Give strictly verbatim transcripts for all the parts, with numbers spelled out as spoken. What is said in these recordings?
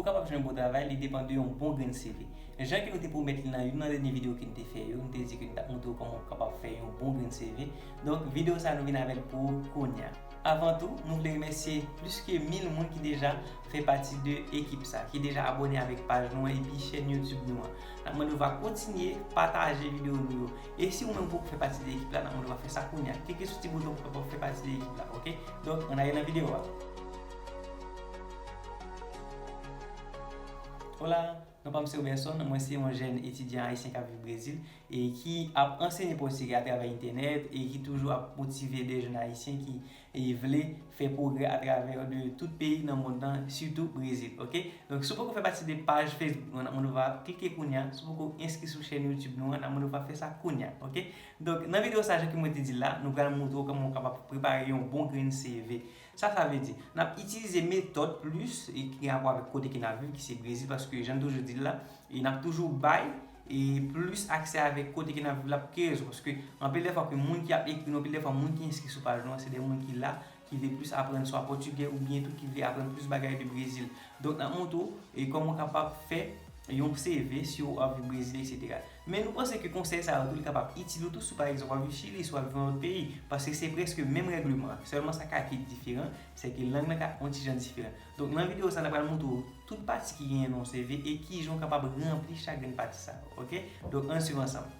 Pou w kapab jwenn bon travay, li depann de yon bon grenn C V. Jan ke nou te pwomèt li nan youn nan dènye videyo ke nou te fè yo, nou te di ke nou t ap montre w kòman w kapab fè yon bon grenn C V. Donk, videyo sa a nou vin avè l pou ou kounye a. Avan tou, nou vle remèsye plis ke mil moun ki deja fè pati de ekip sa, ki deja abòne avèk paj nou an epi chèn YouTube nou an. N ap mande w va kontinye pataje videyo nou yo. E si ou menm poko fè pati de ekip la, n ap mande w va fè sa kounye a. Klike sou ti bouton pou w kapab fè pati de ekip la, oke? Donk, ann ale nan videyo a. Hola, non pa m se Roberson, mwen se yon jèn etidyan ayisyen k ap viv Brezil e ki ap ansenye pòtigè atravè entènèt e ki toujou ap motive de jèn ayisyen ki e vle fè pwogrè atravè de tout peyi nan mond lan, sitou Brezil, oke? Donk, si w poko fè pati de paj Facebook nou an, n ap mande w va klike kounye a. Si w poko enskri sou chèn YouTube nou an, n ap mande w va fè sa kounye a, oke? Donk, nan videyo sa, jan ke mwen te di l la, nou pral montre w kòman w kapab prepare yon bon grenn C V. Sa sa vle di? N ap itilize metòd plis e ki gen rapò avèk kote ke n ap viv, ki se Brezil, paske jan n toujou di l la, e n ap toujou bay e plis aksè avèk kote ke n ap viv la. Pou ki rezon? Paske anpil de fwa ke moun ki ap ekri nou, anpil de fwa moun ki enskri sou paj nou an, se de moun ki la, ki vle plis aprann swa pòtigè oubyen tou ki vle aprann plis bagay de Brezil. Donk, n ap montre w e kòman w kapab fè yon C V si w ap viv Brezil, etsetera. Men nou panse ke konsèy sa yo tou, li kapab itil ou tou si, pa egzanp, w ap viv Chili, si w ap viv yon lòt peyi, paske se prèske menm règleman an. Sèlman sa k ap diferan, se ke lang nan ka yon ti jan diferan. Donk, nan videyo sa, n ap pral montre w tout pati ki genyen nan yon C V e kijan w kapab ranpli chak grenn pati sa yo, oke? Donk, ann swiv ansanm.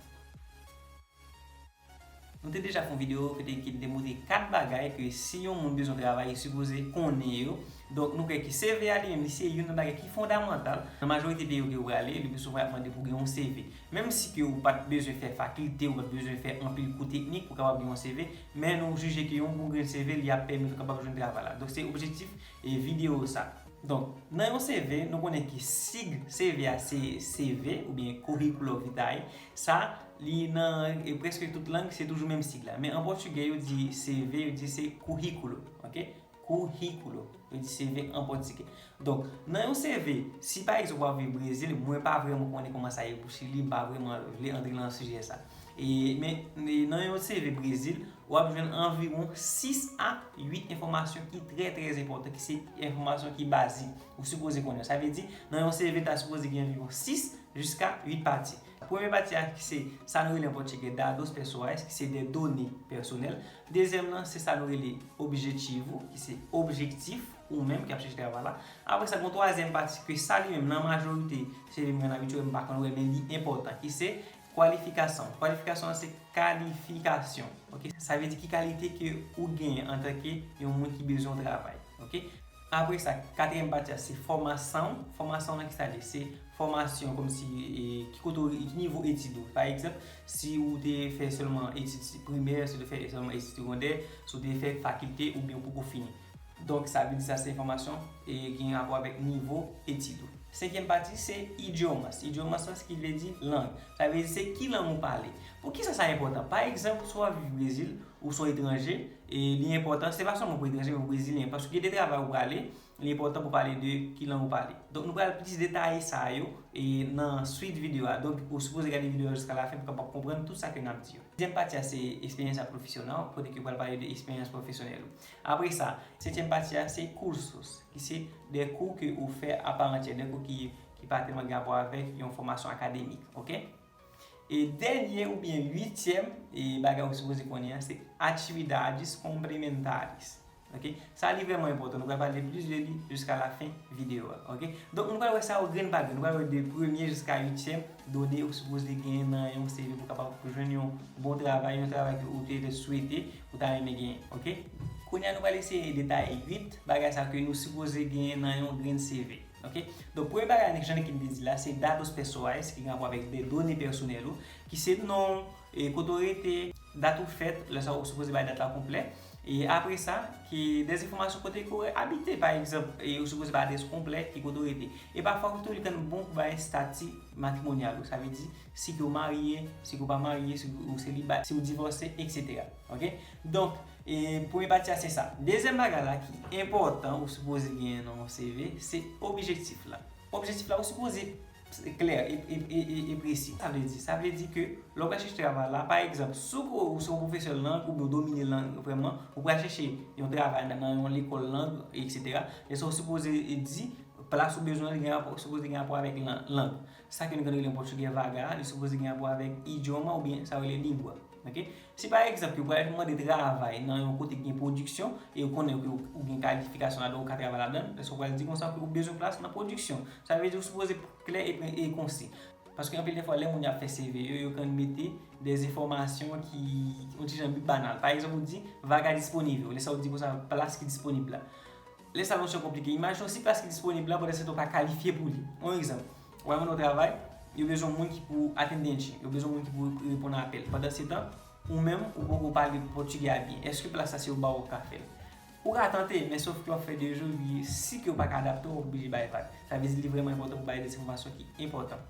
Nou te deja fè yon videyo kote ke n te montre kat bagay ke si yon moun bezwen travay, li sipoze konnen yo. Donk, nou kwè ke C V a li menm, li se youn nan bagay ki fondamantal. Nan majorite peyi yo ke ou prale, le pli souvan y ap mande pou gen yon C V. Menm si ke ou pa t bezwen fè fakilte, ou pa t bezwen fè anpil kou teknik pou kapab gen yon C V, men nou jije ke yon bon grenn C V, li ap pèmèt ou kapab jwenn travay la. Donk, se objektif e videyo sa. Donk, nan yon C V, nou konnen ke sig C V a se C V oubyen Currículo Vitae. Sa, li nan e prèske tout lang, se toujou menm sig la. Men an pòtigè, yo di C V, yo di se currículo, oke? Currículo. Yo di C V an pòtigè. Donk, nan yon C V, si pa egzanp w ap viv Brezil, mwen pa vrèman konnen kòman sa ye pou Chili, m pa vrèman vle antre nan sijè sa. E, men, e nan yon C V Brezil, w ap jwenn anviwon sis a uit enfòmasyon ki trè, trè enpòtan, ki se enfòmasyon ki bazik, ou sipoze konnen. Sa vle di, nan yon C V, ta sipoze gen anviwon sis jiska uit pati. Premye pati a, ki se sa nou rele an pòtigè dados pessoais, ki se des données personnelles. Dezyèm nan, se sa nou rele objetivo, ki se objektif ou menm ki ap chèche travay la. Apre sa, gen yon twazyèm pati, ke sa li menm, nan majorite, se li menm abitye, m pa konn wè, men li enpòtan, ki se kwalifikasyon. Kwalifikasyon an se kalifikasyon. Oke? Sa vle di ki kalite ke ou genyen antanke yon moun ki bezwen yon travay. Oke? Apre sa, katriyèm pati a se fòmasyon. Fòmasyon nan ki sa li ye? Se fòmasyon kòmsi, e, ki kote w, ki nivo etid ou. Pa egzanp, si ou te fè sèlman etid primè, si ou te fè sèlman etid segondè, si ou te fè fakilte oubyen ou poko fini. Donk, sa vle di sa se enfòmasyon e gen rapò avèk nivo etid ou. Senkyèm pati, se idiomas. Idiomas, sa ki vle di lang. Sa vle di se ki lang ou pale. Poukisa sa enpòtan? Pa egzanp, si w ap viv Brezil, ou se yon etranje, e li enpòtan, se pa sèlman pou etranje, men pou brezilyen, paske gen de travay ou prale, li enpòtan pou pale de ki lang ou pale. Donk, nou pral plis detaye sa yo e nan swit videyo a. Donk, ou sipoze gade videyo a jiska lafen pou kapab konprann tout sa ke n ap di yo. Dezyèm pati a se eksperyans pwofesyonèl, kote ke pral pale de eksperyans pwofesyonèl ou. Apre sa, setyèm pati a se cursos, ki se de kou ke ou fè apa antyè, de kou ki, ki pa tèlman gen rapò avèk yon fòmasyon akademik, oke? E dènye oubyen uityèm e bagay ou sipoze konnen an, se atividades complementares. Oke? Sa li vrèman enpòtan. Nou pral pale plis de li jiska lafen videyo a. Oke? Donk, nou pral wè sa yo grenn pa grenn. Nou pral wè de premye jiska uityèm done ou sipoze genyen nan yon C V pou kapab jwenn yon bon travay, yon travay ke ou te swete, ou ta renmen genyen. Oke? Kounye a, nou pral eseye detaye uit bagay sa ke nou sipoze genyen nan yon grenn C V. Oke? Donk, premye bagay, jan ke m te di la, se dados pessoais, ki gen rapò avèk de done pèsonèl ou, ki se non, e kote w rete, dat ou fèt, lè sa ou sipoze bay dat la konplè. E apre sa, ki de enfòmasyon kote ke w abite, pa egzanp, e ou sipoze bay adrès konplè, ki kote w rete. E pafwa, ou tou li konn bon pou bay estati matrimonyal ou, sa vle di, si ke w marye, si ke w pa marye, si ou seliba, si ou divòse, etsetera. Oke? Donk, e premye pati a se sa. Dezyèm bagay la ki enpòtan ou sipoze genyen nan yon C V, se objektif la. Objektif la ou sipoze klè e, e, e, e, e presi. Sa vle di, sa vle di ke lè w pral chèche travay la, pa egzanp, si w, ou se yon pwofesè lang oubyen w domine lang vrèman, ou pral chèche yon travay nan, nan yon lekòl lang, etsetera. E sa ou sipoze di, Plas ou bezwen li gen rapò, sipoze gen rapò avèk lang. Sa ke nou konn rele an pòtigè vaga, li sipoze gen rapò avèk idioma oubyen sa yo rele lingua. Ok? Si pa egzanp, yo pral mande travay nan yon kote ki gen pwodiksyon, e yo konnen ke ou gen kalifikasyon ladan, ou ka travay ladan, èske ou pral di konsa ke ou bezwen plas nan pwodiksyon? Sa vle di ou sipoze klè e, e konsi. Paske anpil de fwa, lè moun y ap fè C V yo, yo konn mete de enfòmasyon ki yon ti jan banal. Pa egzanp, ou di vaga disponivel. Lè sa ou di konsa, plas ki disponib la. Lè sa yon jan konplike. Imajine w si plas ki disponib la, pandan se tan ou pa kalifye pou li. Yon egzanp, w al mande yon travay, yo bezwen moun ki pou attendente, yo bezwen moun ki pou reponn apèl. Pandan se tan, ou menm, ou poko pale pòtigè a byen. Èske plas la se yo ba w ou ka fè l? Ou ka tante, men sòf ke w ap fè de jou, epi si ke w pa ka adapte w, w oblije bay vag. Sa vle di li vrèman enpòtan pou bay de enfòmasyon ki enpòtan.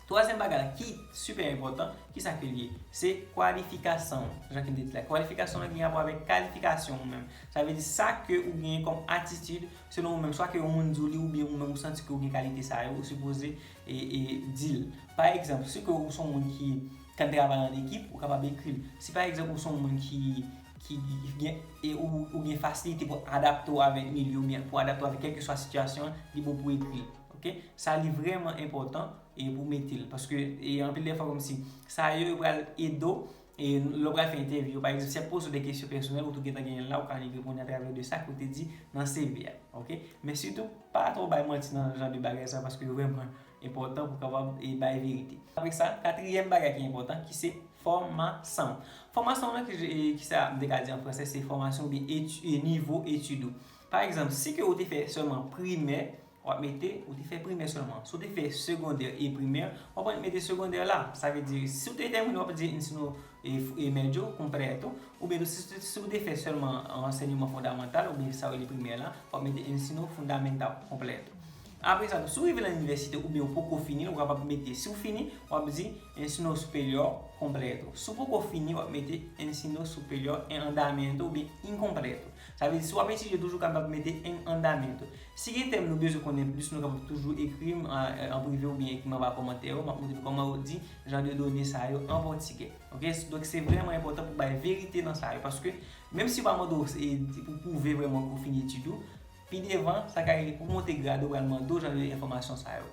Twazyèm bagay la ki sipè enpòtan, ki sa ke l ye? Se kwalifikasyon w. Jan ke m te di la, kwalifikasyon an gen rapò avèk kalifikasyon ou menm. Sa vle di sa ke ou genyen kòm atitid, selon ou menm, swa ke yon moun di w li oubyen ou menm ou santi ke ou gen kalite sa yo, ou sipoze e, e, di l. Pa egzanp, si ke ou se yon moun ki konn travay an ekip, ou kapab ekri l. Si pa egzanp ou se yon moun ki, ki gen, e ou, ou gen fasilite pou adapte w avèk milye oubyen pou adapte w avèk kèlkeswa sitiyasyon an, li bon pou ekri l. Ok? Sa li vrèman enpòtan e pou mete l. Paske e anpil de fwa kòmsi sa yo, yo pral ede w e lè w pral fè entèvyou, pa egzanp, si y ap poze w de kesyon pèsonèl, ou tou gentan genyen l la, ou ka annik reponn atravè de sa ke w te di nan C V a. Ok? Men sitou, pa twò bay manti nan jan de bagay sa, paske yo vrèman enpòtan pou w kapab e bay verite. Apre sa, katriyèm bagay ki enpòtan, ki se fòmasyon. Fòmasyon nan ki, e, ki sa m te ka di an fransè, se fòmasyon oubyen eti-, e nivo etid ou. Pa egzanp, si ke ou te fè sèlman primè, w ap mete ou te fè primè sèlman. Si w te fè segondè e primè, w ap mete segondè la. Sa vle di, si w te tèmine, w ap di ensino e, e medio completo, oubyen tou, si, si, si w te fè sèlman ansèyman fondamantal, oubyen sa yo rele primè la, w ap mete ensino fundamental completo. Apre sa, tou, si w rive nan inivèsite oubyen w poko fini, w kapab mete, si w fini, w ap di ensino superior completo. Si w poko fini, w ap mete ensino superior em andamento oubyen incompleto. Sa vle di, si w ap etidye toujou, w kapab mete em andamento. Si gen tèm nou bezwen konnen plis, nou kapab toujou ekri m an, an prive oubyen ekri m anba kòmantè yo. M ap montre nou kòman yo di jan de done sa yo an pòtigè. Ok? Donk, se vrèman enpòtan pou bay verite nan sa yo. Paske, menm si yo pa mande w e, pou pwouve vrèman ke w fini etid ou, pi devan, sa ka rive pou w monte grad, yo pral mande w jan de enfòmasyon sa yo.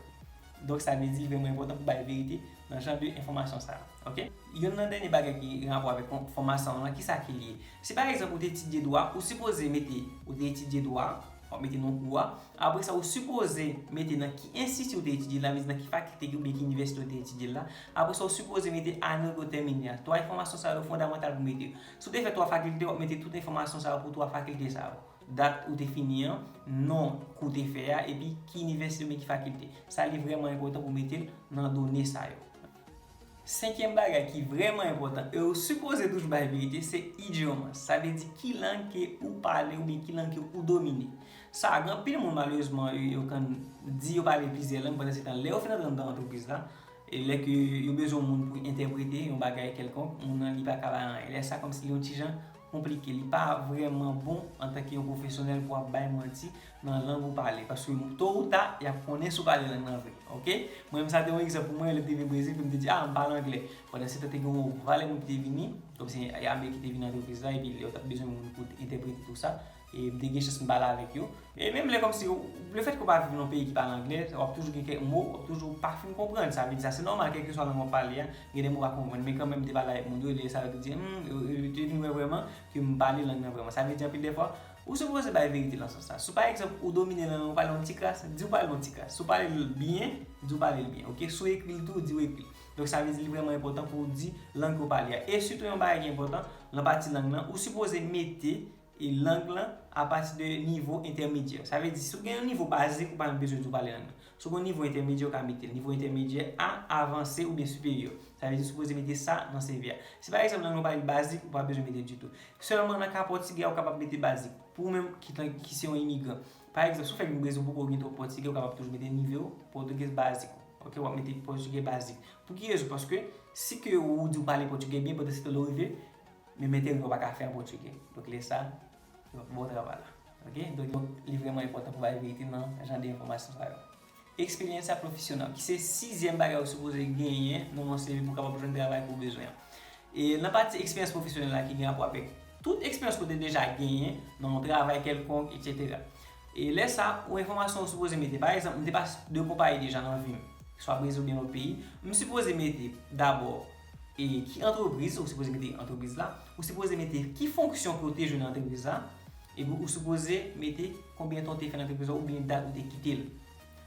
Donk, sa vle di, li vrèman enpòtan pou bay verite nan jan de enfòmasyon sa yo. Ok? Youn nan dènye bagay ki gen rapò avèk fò-, fòmasyon an, ki sa ki li ye? Si, pa egzanp, ou te etidye dwa, ou sipoze mete, ou te etidye dwa, w ap mete non kou a. Apre sa, ou sipoze mete nan ki enstiti ou te etidye la, nan ki fakilte oubyen ki inivèsite ou te etidye la. Apre sa, ou sipoze mete ane ke w tèmine a. Twa enfòmasyon sa yo fondamantal pou mete yo. Si w te fè twa fakilte, w ap mete tout enfòmasyon sa yo pou twa fakilte sa yo. Dat ou te fini an, non kou w te fè a, epi ki inivèsite oubyen ki fakilte. Sa li vrèman enpòtan pou mete l nan done sa yo. Senkyèm bagay ki vrèman enpòtan, e ou sipoze toujou bay verite, se idioma. Sa vle di ki lang ke ou pale oubyen ki lang ke ou domine. Sa, gen anpil moun, malerezman, yo, yo konn di yo pale plizyè lang, pandan se tan, lè yo fin antre anndan antrepriz la, e lè ke yo bezwen yon moun pou entèprete yon bagay kèlkonk, moun nan li pa ka bay anyen. Lè sa, kòmsi li yon ti jan konplike. Li pa vrèman bon antanke yon pwofesyonèl pou w ap bay manti nan lang ou pale. Paske to ou ta, y ap konnen si w pale lang nan vre. Ok? Mwen menm, sa te yon egzanp pou mwen, lè m te vin Brezil, ke m te di, a, m pale anglè. Pandan se tan, te gen yon valè moun ki te vini, kòmsi Ameriken ki te vin nan antrepriz la, epi yo t ap bezwen moun pou entèprete tou sa. E m te gen chans m pale avèk yo. E menm lè kòmsi, lefètke w pa viv nan yon peyi ki pale anglè, w ap toujou gen kèk mo, w ap toujou pa fin konprann. Sa vle di sa, se nòmal, kèlkeswa lang w ap pale a, gen de mo w pa konprann. Men kanmenm, m te pale avèk moun yo, lè sa yo te di, hmm, yo, yo te vin wè vrèman ke m pale lang nan vrèman. Sa vle di, anpil de fwa, ou sipoze bay verite nan sans sa. Si, pa egzanp, ou domine lang nan, ou pale yon ti kras, di w pale yon ti kras. Si w pale l byen, di w pale l byen. Ok? Si w ekri l tou, di w ekri l. Donk, sa vle di, li vrèman enpòtan pou w di lang ke w pale a. E sitou, yon bagay ki enpòtan, nan pati lang nan, ou sipoze mete e lang lan apati de nivo entèmedyè. Sa vle di, si w gen yon nivo bazik, ou pa menm bezwen di w pale lang nan. Si w gen yon nivo entèmedyè, ou ka mete l. Nivo entèmedyè a, avanse oubyen siperyè. Sa vle di, ou sipoze mete sa nan C V a. Si, pa egzanp, lang nan w pale l bazik, ou pa bezwen mete l ditou. Sèlman nan ka pòtigè a, ou kapab mete bazik. Pou ou menm ki, ki se yon imigran. Pa egzanp, si w fèk vin Brezil, ou poko gen twòp pòtigè, ou kapab toujou mete nivo pòtigè bazik ou. Ok, w ap mete pòtigè bazik. Pou ki rezon? Paske si ke ou di w pale pòtigè byen, pandan se tan lè w rive, menm entèvyou a w pa ka fè an pòtigè. Donk, lè sa, yo p ap ba w travay la. Ok? Donk, donk, li vrèman enpòtan pou bay verite nan jan de enfòmasyon sa yo. Eksperyans pwofesyonèl, ki se sizyèm bagay ou sipoze genyen nan yon C V pou w kapab jwenn travay ke w bezwen an. E nan pati eksperyans pwofesyonèl la ki gen rapò avèk tout eksperyans ke w te deja genyen nan yon travay kèlkonk, etsetera. E lè sa, ou enfòmasyon ou sipoze mete. Pa egzanp, m te pase de konpayi deja nan vi m, swa Brezil oubyen lòt peyi. M sipoze mete dabò e ki antrepriz, ou sipoze mete antrepriz la, ou sipoze mete ki fonksyon ke w te jwe nan antrepriz la, epi ou sipoze mete konbyen tan w te fè nan antrepriz la oubyen dat ou te kite l.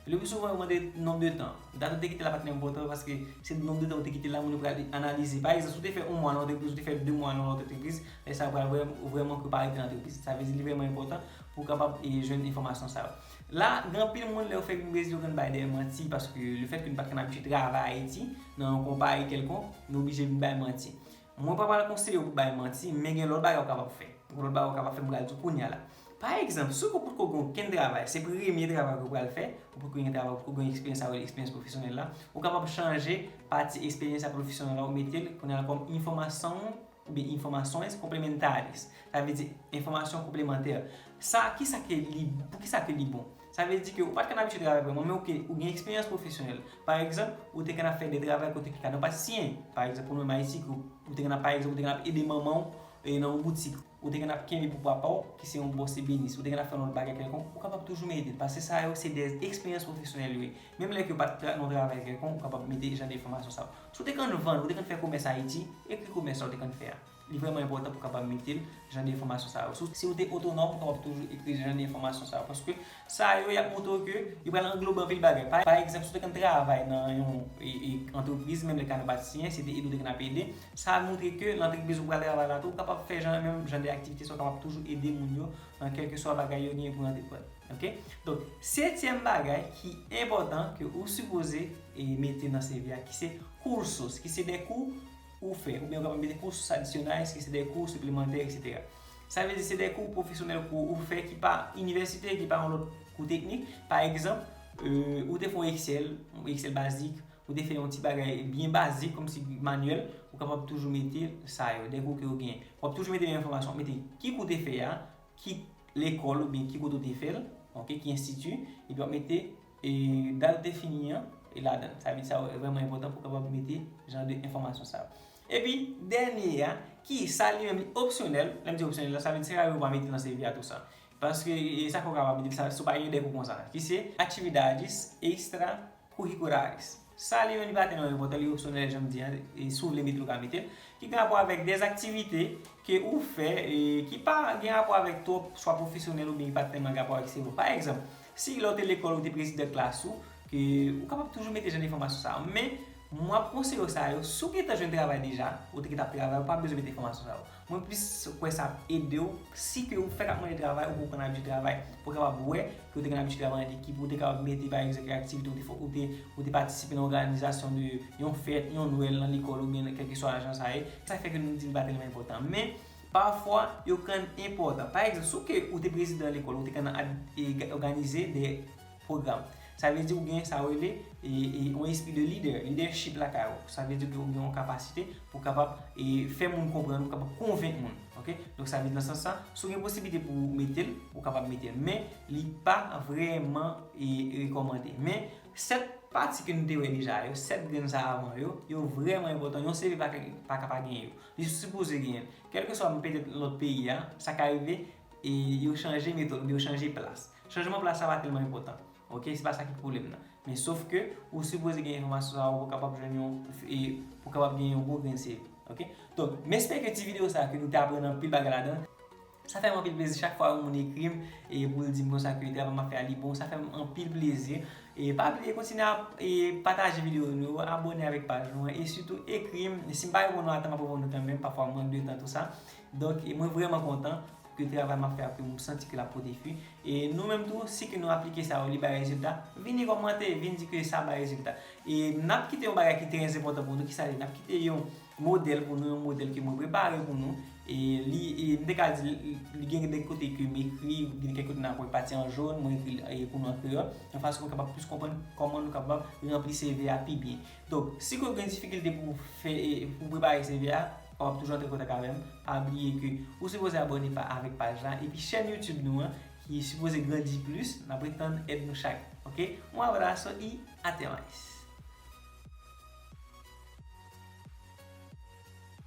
Le pli souvan, yo mande nonb de tan. Dat ou te kite la pa t enpòtan paske se nonb de tan ou te kite la, moun yo pral analize. Pa egzanp, si w te fè yon mwa nan yon antrepriz, ou te fè de mwa nan yon lòt antrepriz, lè sa yo pral vrè- vrèman ke w pa rete nan antrepriz. Sa vle di li vrèman enpòtan pou w kapab e, jwenn enfòmasyon sa yo. La, gen anpil moun lè yo fèk vin Brezil, yo konn bay de manti paske lefètke nou pa t konn abitye travay Ayiti nan yon konpayi kèlkonk, nou oblije vin bay manti. Mwen pa pral konseye w pou bay manti, men gen lòt bagay ou kapab fè. Gen lòt bagay ou kapab fè, m pral di w kounye a la. Pa egzanp, si w potko gen okenn travay, se premye travay ke w pral fè, ou potko gen travay, ou potko gen eksperyans, sa yo rele eksperyans pwofesyonèl la, ou kapab chanje pati eksperyans pwofesyonèl la, ou mete l kounye a la kòm informação oubyen informações complementares. Sa vle di enfòmasyon konplemantè. Sa, kisa ke li, poukisa ke li bon? Sa vle di ke ou pa t konn abitye travay vrèman, men ou ke, ou gen eksperyans pwofesyonèl. Pa egzanp, ou te konn ap fè de travay kote ke kado pa t siyen. Pa egzanp, pou nou menm Ayiti, ke ou te konn ap, pa egzanp, ou te konn ap ede manman w e, nan yon boutik. Ou te konn ap kenbe pou papa w, ki se yon bòs ebenis. Ou te konn ap fè yon lòt bagay kèlkonk, ou kapab toujou mete l. Paske sa yo, se de eksperyans pwofesyonèl yo ye. Menm lè ke w pa t tra- nan yon travay kèlkonk, ou kapab mete jan de enfòmasyon sa yo. Si w te konn vann, ou te konn fè komès Ayiti, ekri komès sa w te konn fè a. Li vrèman enpòtan pou w kapab mete l, jan de enfòmasyon sa yo. Si, si w te otonòm, ou kapab toujou ekri jan de enfòmasyon sa yo. Paske sa yo, y ap montre w ke yo pral anglobe anpil bagay. Pa, pa egzanp, si w te konn travay nan yon e, e, antrepriz, menm lè kado pa t siyen, se te ede w te konn ap ede. Sa montre ke lantrepriz ou pral travay la tou, ou kapab fè jan, menm jan de aktivite sa, ou kapab toujou ede moun yo nan kèlkeswa bagay yo genyen pou yo antreprann. Ok? Donk, setyèm bagay ki enpòtan ke ou sipoze e, mete nan C V a, ki se cursos, ki se de kou ou fè, oubyen ou kapab mete cursos adicionais, ki se de kou siplemantè, etsetera. Sa vle di se de kou pwofesyonèl ke ou fè ki pa inivèsite, ki pa yon lòt kou teknik. Pa egzanp, e, ou te fè yon Excel, yon Excel bazik, ou te fè yon ti bagay byen bazik, kòmsi manyèl, ou kapab toujou mete sa yo, de kou ke ou genyen. W ap toujou mete menm enfòmasyon, w ap mete ki kou w te fè a, ki lekòl oubyen ki kote w te fè l, ok, ki enstiti, epi w ap mete e, dat ou te fini an e ladan l. Sa vle di sa vrèman enpòtan pou w kapab mete jan de enfòmasyon sa yo. Epi, dènye a, ki sa li menm li opsyonèl, lè m di opsyonèl la, sa vle di se rare ou pa mete nan C V a tou sa. Paske e, sa fè w kapab mete l sa, si w pa gen de kou konsa, ki se atividades extracurriculares. Sa li menm li pa tèlman enpòtan, li opsyonèl, jan m di an, e si w vle mete l, ou ka mete l. Ki gen rapò avèk de aktivite ke ou fè, e ki pa gen rapò avèk twòp, swa pwofesyonèl oubyen ki pa tèlman gen rapò avèk sèvo. Pa egzanp, si lè w te lekòl, ou te prezidan klas ou, ke ou kapab toujou mete jan de enfòmasyon sa yo. Men, mwen ap konseye w sa yo, si w gentan jwenn travay deja, ou te gentan ap travay, ou pa bezwen mete enfòmasyon sa yo. Mwen plis kwè sa ap ede w, si ke ou fèk ap mande travay, ou poko konn abitye travay, pou w kapab wè ke ou te konn abitye travay an ekip, ou te kapab mete, pa egzanp, kèk aktivite ou te fè, ou te, ou te patisipe nan òganizasyon de yon fèt, yon Nwèl nan lekòl oubyen nan kèlkeswa jan sa ye. Sa fè ke nou di li pa tèlman enpòtan. Men, pafwa, yo konn enpòtan. Pa egzanp, si w ke ou te prezidan lekòl, ou te konn ad- e, òganize de pwogram. Sa vle di ou gen sa yo rele e, e, yon espri de lidè, lidèchip lakay ou. Sa vle di ke ou gen yon kapasite pou w kapab e, fè moun konprann ou, kapab konvenk moun. Ok? Donk, sa vle di nan sans sa, si w gen posiblite pou w mete l, ou kapab mete l. Men, li pa vrèman e, rekòmande. Men, sèt pati ke nou te wè deja yo, sèt grenn sa avan yo, yo vrèman enpòtan. Yon C V pa ka, pa ka pa genyen yo. Li sipoze genyen l. Kèlkeswa petèt lòt peyi a, sa ka rive e yo chanje metòd oubyen yo chanje plas. Chanjman plas la pa tèlman enpòtan. Ok, se pa sa ki pwoblèm nan. Men sof ke ou sipoze gen enfòmasyon sa yo pou w kapab jwenn yon, e, pou w kapab gen yon gwo grenn C V. Ok? Donk, m espere ke ti videyo sa ke nou te aprann anpil bagay ladan. Sa fè m anpil plezi chak fwa yon moun ekri m e pou l di m konsa ke travay m ap fè a li bon, sa fè m anpil plezi. E pa bliye kontinye ap e pataje videyo nou yo, abòne avèk paj nou an e sitou ekri m. Si m pa reponn ou a tan, m ap reponn ou kanmenm, pafwa m mank de tan tou sa. Donk, e mwen vrèman kontan ke travay m ap fè a, ke m santi ke l ap pote fwi. E nou menm tou, si ke nou aplike sa yo, li bay rezilta, vini kòmante, vin di ke sa bay rezilta. E n ap kite yon bagay ki trè enpòtan pou nou, ki sa li ye? N ap kite yon modèl pou nou, yon modèl ke mwen prepare pou nou. E li, e m te ka di, li, li gen de kote ke m ekri, gen kèk kote n ap wè pati an jòn, mwen ekri l, e, pou nou an kreyòl, yon fason pou nou kapab plis konprann kòman nou kapab ranpli C V a pi byen. Donk, si ke w gen difikilte pou w fè, e, pou w prepare C V a, w ap toujou antre kontak avè m. Pa bliye ke ou sipoze abòne pa, avèk paj la, epi chèn YouTube nou an, ki sipoze grandi plis, n ap ret tann èd nou chak. Ok? Un abraço y até mais.